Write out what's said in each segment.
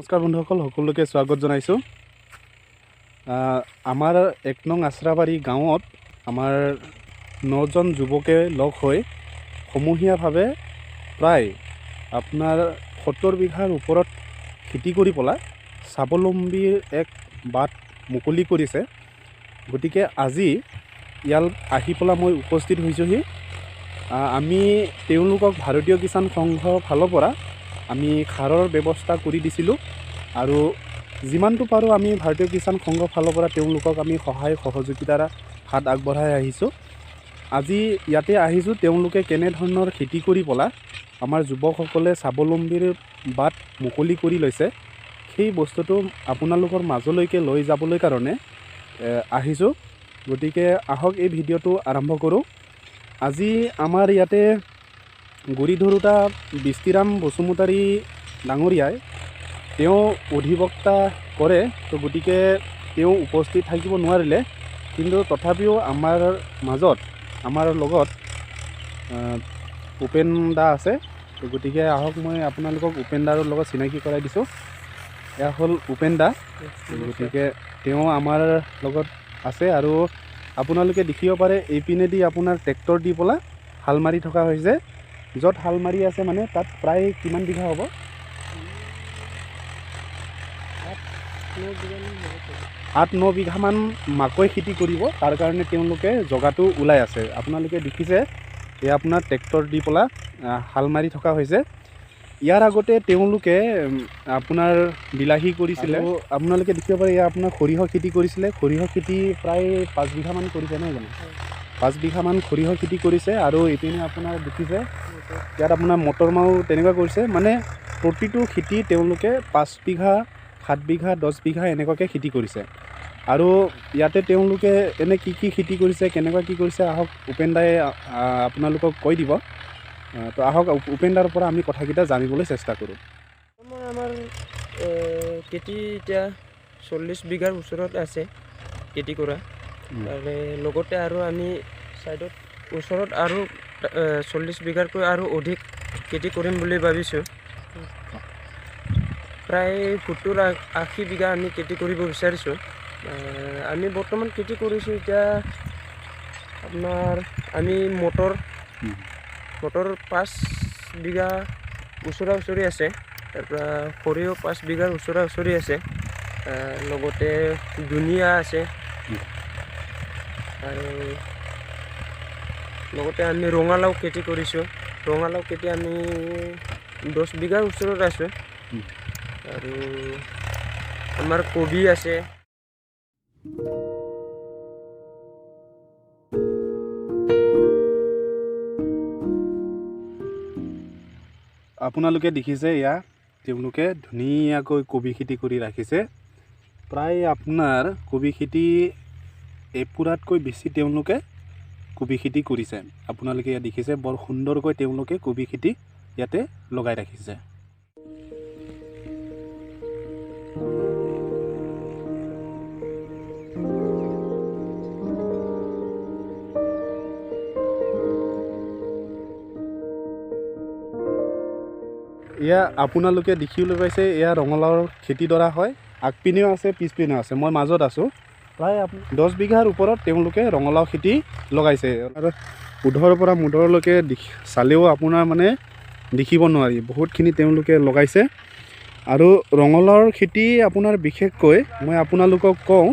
নমস্কাৰ বন্ধুসকল, সকলোকে স্বাগত জনাইছোঁ। আমাৰ 1 নং আশ্ৰাবাৰী গাঁৱত আমাৰ 9জন যুৱকে লগ হৈ সমূহীয়াভাৱে প্ৰায় আপোনাৰ 70 বিঘাৰ ওপৰত খেতি কৰি পেলাই স্বাৱলম্বীৰ এক বাট মুকলি কৰিছে। গতিকে আজি ইয়াত আহি পেলাই মই উপস্থিত হৈছোঁহি। আমি তেওঁলোকক ভাৰতীয় কিষাণ সংঘৰ ফালৰ পৰা আমি সাৰৰ ব্যৱস্থা কৰি দিছিলোঁ আৰু যিমানটো পাৰোঁ আমি ভাৰতীয় কিষাণ সংঘৰ ফালৰ পৰা তেওঁলোকক আমি সহায় সহযোগিতাৰ হাত আগবঢ়াই আহিছোঁ। আজি ইয়াতে আহিছোঁ, তেওঁলোকে কেনেধৰণৰ খেতি কৰি পেলাই আমাৰ যুৱকসকলে স্বাৱলম্বীৰ বাট মুকলি কৰি লৈছে সেই বস্তুটো আপোনালোকৰ মাজলৈকে লৈ যাবলৈ কাৰণে আহিছোঁ। গতিকে আহক এই ভিডিঅ'টো আৰম্ভ কৰোঁ। আজি আমাৰ ইয়াতে গুৰি ধৰোঁতা বিস্তিৰাম বসুমতাৰী ডাঙৰীয়াই, তেওঁ অধিবক্তা কৰে, তো গতিকে তেওঁ উপস্থিত থাকিব নোৱাৰিলে, কিন্তু তথাপিও আমাৰ মাজত আমাৰ লগত উপেন দা আছে। তো গতিকে আহক মই আপোনালোকক উপেন দাৰ লগত চিনাকি কৰাই দিছোঁ। এয়া হ'ল উপেন দা। গতিকে তেওঁ আমাৰ লগত আছে আৰু আপোনালোকে দেখিব পাৰে এইপিনেদি আপোনাৰ ট্ৰেক্টৰ দি পেলাই হাল মাৰি থকা হৈছে। য'ত হাল মাৰি আছে মানে তাত প্ৰায় কিমান বিঘা হ'ব? 8-9 বিঘামান মাকৈ খেতি কৰিব, তাৰ কাৰণে তেওঁলোকে জগাটো ওলাই আছে। আপোনালোকে দেখিছে এই আপোনাৰ ট্ৰেক্টৰ দি পেলাই হাল মাৰি থকা হৈছে। ইয়াৰ আগতে তেওঁলোকে আপোনাৰ বিলাহী কৰিছিলে, আপোনালোকে দেখিব পাৰে ইয়াৰ আপোনাৰ সৰিয়হ খেতি কৰিছিলে। সৰিয়হ খেতি প্ৰায় 5 বিঘামান কৰিছে নহয় জানো? 5 বিঘামান সৰিয়হ খেতি কৰিছে। আৰু এইপিনে আপোনাৰ দেখিছে ইয়াত আপোনাৰ মটৰ মাহো তেনেকুৱা কৰিছে। মানে প্ৰতিটো খেতি তেওঁলোকে 5 বিঘা, 7 বিঘা, 10 বিঘা এনেকুৱাকৈ খেতি কৰিছে। আৰু ইয়াতে তেওঁলোকে এনে কি কি খেতি কৰিছে, কেনেকুৱা কি কৰিছে, আহক উপেন দাই আপোনালোকক কৈ দিব। তো আহক উপেন দাৰ পৰা আমি কথাকেইটা জানিবলৈ চেষ্টা কৰোঁ। আমাৰ খেতি এতিয়া 40 বিঘাৰ ওচৰত আছে খেতি কৰা। তাৰে লগতে আৰু আমি ছাইডত ওচৰত আৰু 40 বিঘাতকৈ আৰু অধিক খেতি কৰিম বুলি ভাবিছোঁ। প্ৰায় 70-80 বিঘা আমি খেতি কৰিব বিচাৰিছোঁ। আমি বৰ্তমান খেতি কৰিছোঁ এতিয়া আপোনাৰ আমি মটৰ 5 বিঘা ওচৰা ওচৰি আছে, তাৰপৰা সৰিয়হ 5 বিঘাৰ ওচৰা ওচৰি আছে, লগতে ধনিয়া আছে আৰু লগতে আমি ৰঙালাও খেতি কৰিছোঁ। ৰঙালাও খেতি আমি 10 বিঘাৰ ওচৰত আছোঁ আৰু আমাৰ কবি আছে। আপোনালোকে দেখিছে এয়া তেওঁলোকে ধুনীয়াকৈ কবি খেতি কৰি ৰাখিছে। প্ৰায় আপোনাৰ কবি খেতি এপুৰাতকৈ বেছি তেওঁলোকে কবি খেতি কৰিছে। আপোনালোকে ইয়াত দেখিছে বৰ সুন্দৰকৈ তেওঁলোকে কবি খেতি ইয়াতে লগাই ৰাখিছে। এয়া আপোনালোকে দেখিবলৈ পাইছে এয়া ৰঙালাওৰ খেতিডৰা হয়। আগপিনেও আছে, পিছপিনেও আছে, মই মাজত আছোঁ। প্ৰায় 10 বিঘাৰ ওপৰত তেওঁলোকে ৰঙালাও খেতি লগাইছে। আৰু উধৰৰ পৰা মুধৰলৈকে চালেও আপোনাৰ মানে দেখিব নোৱাৰি, বহুতখিনি তেওঁলোকে লগাইছে। আৰু ৰঙালাওৰ খেতি আপোনাৰ বিশেষকৈ মই আপোনালোকক কওঁ,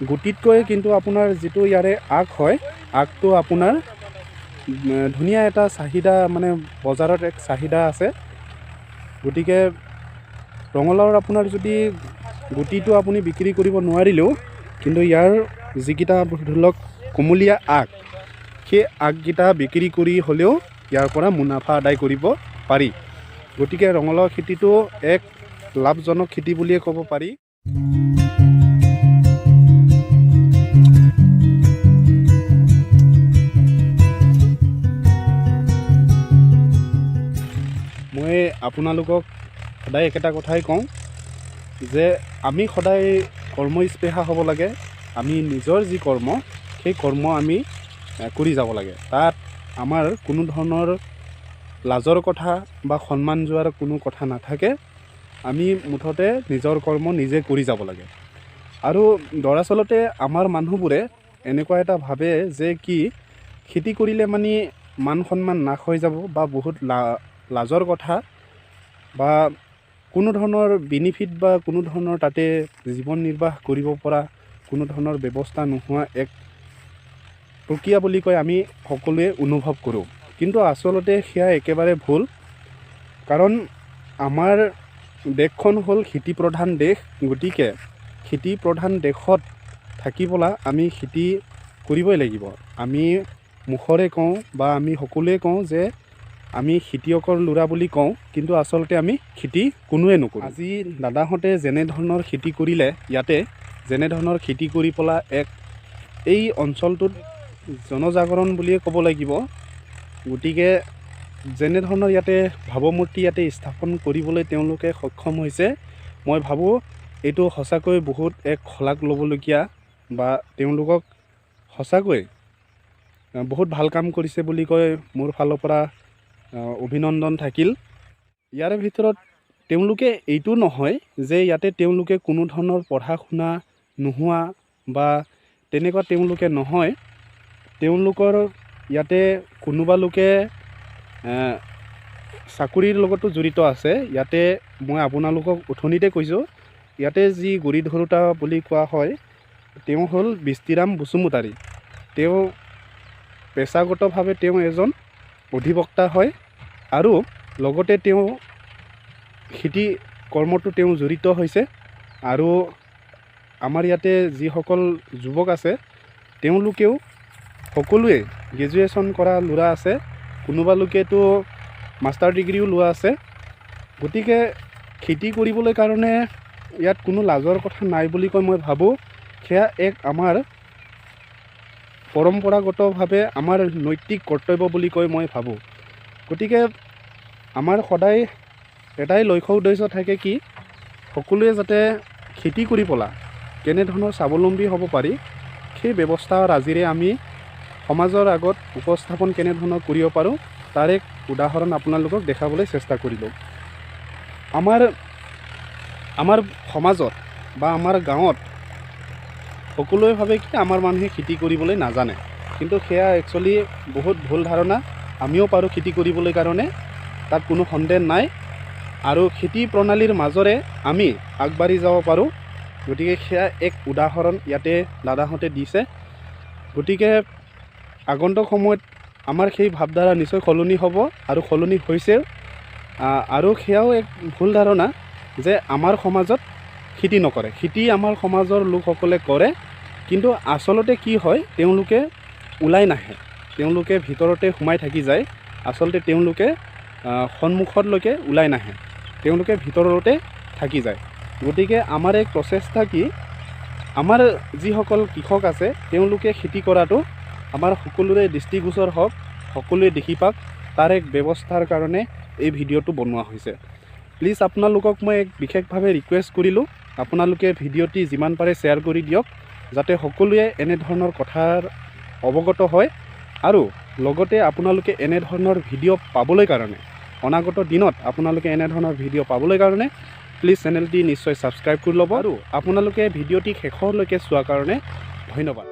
গুটিতকৈ কিন্তু আপোনাৰ যিটো ইয়াৰে আগ হয়, আগটো আপোনাৰ ধুনীয়া এটা চাহিদা, মানে বজাৰত এক চাহিদা আছে। গতিকে ৰঙালাওৰ আপোনাৰ যদি গুটিটো আপুনি বিক্ৰী কৰিব নোৱাৰিলেও কিন্তু ইয়াৰ যিকেইটা ধৰি লওক কুমলীয়া আগ, সেই আগকেইটা বিক্ৰী কৰি হ'লেও ইয়াৰ পৰা মুনাফা আদায় কৰিব পাৰি। গতিকে ৰঙালাও খেতিটো এক লাভজনক খেতি বুলিয়ে ক'ব পাৰি। মই আপোনালোকক সদায় একেটা কথাই কওঁ যে আমি সদায় কৰ্মস্পৃহা হ'ব লাগে। আমি নিজৰ যি কৰ্ম, সেই কৰ্ম আমি কৰি যাব লাগে। তাত আমাৰ কোনো ধৰণৰ লাজৰ কথা বা সন্মান যোৱাৰ কোনো কথা নাথাকে। আমি মুঠতে নিজৰ কৰ্ম নিজে কৰি যাব লাগে। আৰু দৰাচলতে আমাৰ মানুহবোৰে এনেকুৱা এটা ভাবে যে কি খেতি কৰিলে মানে মান সন্মান নাশ হৈ যাব বা বহুত লাজৰ কথা বা কোনো ধৰণৰ বেনিফিট বা কোনো ধৰণৰ তাতে জীৱন নিৰ্বাহ কৰিব পৰা কোনো ধৰণৰ ব্যৱস্থা নোহোৱা এক প্ৰক্ৰিয়া বুলি কৈ আমি সকলোৱে অনুভৱ কৰোঁ। কিন্তু আচলতে সেয়া একেবাৰে ভুল। কাৰণ আমাৰ দেশখন হ'ল খেতি প্ৰধান দেশ। গতিকে খেতি প্ৰধান দেশত থাকি পেলাই আমি খেতি কৰিবই লাগিব। আমি মুখৰে কওঁ বা আমি সকলোৱে কওঁ যে আমি খেতিয়কৰ ল'ৰা বুলি কওঁ, কিন্তু আচলতে আমি খেতি কোনোৱে নকৰোঁ। আজি দাদাহঁতে যেনেধৰণৰ খেতি কৰিলে, ইয়াতে যেনেধৰণৰ খেতি কৰি পেলাই এক এই অঞ্চলটোত জনজাগৰণ বুলিয়ে ক'ব লাগিব। গতিকে যেনেধৰণৰ ইয়াতে ভাৱমূৰ্তি ইয়াতে স্থাপন কৰিবলৈ তেওঁলোকে সক্ষম হৈছে, মই ভাবোঁ এইটো সঁচাকৈ বহুত এক শলাগ ল'বলগীয়া বা তেওঁলোকক সঁচাকৈ বহুত ভাল কাম কৰিছে বুলি কৈ মোৰ ফালৰ পৰা অভিনন্দন থাকিল। ইয়াৰে ভিতৰত তেওঁলোকে এইটো নহয় যে ইয়াতে তেওঁলোকে কোনো ধৰণৰ পঢ়া শুনা নোহোৱা বা তেনেকুৱা তেওঁলোকে নহয়। তেওঁলোকৰ ইয়াতে কোনোবা লোকে চাকৰিৰ লগতো জড়িত আছে। ইয়াতে মই আপোনালোকক উঠনিতে কৈছোঁ, ইয়াতে যি গুৰি ধৰোঁতা বুলি কোৱা হয় তেওঁ হ'ল বিস্তিৰাম বসুমতাৰী। তেওঁ পেছাগতভাৱে তেওঁ এজন অধিবক্তা হয় আৰু লগতে তেওঁ খেতি কৰ্মতো তেওঁ জড়িত হৈছে। আৰু আমাৰ ইয়াতে যিসকল যুৱক আছে তেওঁলোকেও সকলোৱে গ্ৰেজুৱেশ্যন কৰা ল'ৰা আছে, কোনোবা লোকেতো মাষ্টাৰ ডিগ্ৰীও লোৱা আছে। গতিকে খেতি কৰিবলৈ কাৰণে ইয়াত কোনো লাজৰ কথা নাই বুলি কৈ মই ভাবোঁ। সেয়া এক আমাৰ পৰম্পৰাগতভাৱে আমাৰ নৈতিক কৰ্তব্য বুলি কৈ মই ভাবোঁ। গতিকে আমাৰ সদায় এটাই লক্ষ্য উদ্দেশ্য থাকে কি সকলোৱে যাতে খেতি কৰি পেলাই কেনেধৰণৰ স্বাৱলম্বী হ'ব পাৰি সেই ব্যৱস্থাৰাজিৰে আমি সমাজৰ আগত উপস্থাপন কেনেধৰণৰ কৰিব পাৰোঁ তাৰ এক উদাহৰণ আপোনালোকক দেখাবলৈ চেষ্টা কৰিলোঁ। আমাৰ আমাৰ সমাজত বা আমাৰ গাঁৱত সকলোৱে ভাবে কি আমাৰ মানুহে খেতি কৰিবলৈ নাজানে, কিন্তু সেয়া একচুৱেলি বহুত ভুল ধাৰণা। আমিও পাৰোঁ খেতি কৰিবলৈ কাৰণে, তাত কোনো সন্দেহ নাই। আৰু খেতি প্ৰণালীৰ মাজৰে আমি আগবাঢ়ি যাব পাৰোঁ। গতিকে সেয়া এক উদাহৰণ ইয়াতে দাদাহঁতে দিছে। গতিকে আগন্তুক সময়ত আমাৰ সেই ভাৱধাৰা নিশ্চয় সলনি হ'ব আৰু সলনি হৈছেও। আৰু সেয়াও এক ভুল ধাৰণা যে আমাৰ সমাজত খেতি নকৰে। খেতি আমাৰ সমাজৰ লোকসকলে কৰে, কিন্তু আচলতে কি হয় তেওঁলোকে ওলাই নাহে, তেওঁলোকে ভিতৰতে সোমাই থাকি যায়। আচলতে তেওঁলোকে সন্মুখলৈকে ওলাই নাহে, তেওঁলোকে ভিতৰতে থাকি যায়। গতিকে আমাৰ এক প্ৰচেষ্টা কি, আমাৰ যিসকল কৃষক আছে তেওঁলোকে খেতি কৰাটো আমাৰ সকলোৰে দৃষ্টিগোচৰ হওক, সকলোৱে দেখি পাওক, তাৰ এক ব্যৱস্থাৰ কাৰণে এই ভিডিঅ'টো বনোৱা হৈছে। প্লিজ আপোনালোকক মই এক বিশেষভাৱে ৰিকুৱেষ্ট কৰিলোঁ, আপোনালোকে ভিডিঅ'টি যিমান পাৰে শ্বেয়াৰ কৰি দিয়ক, যাতে সকলোৱে এনেধৰণৰ কথাৰ অৱগত হয়। আৰু লগতে আপোনালোকে এনেধৰণৰ ভিডিঅ' পাবলৈ কাৰণে অনাগত দিনত আপোনালোকে এনেধৰণৰ ভিডিঅ' পাবলৈ কাৰণে প্লিজ চেনেলটি নিশ্চয় ছাবস্ক্ৰাইব কৰি ল'ব। আৰু আপোনালোকে ভিডিঅ'টি শেষলৈকে চোৱাৰ কাৰণে ধন্যবাদ।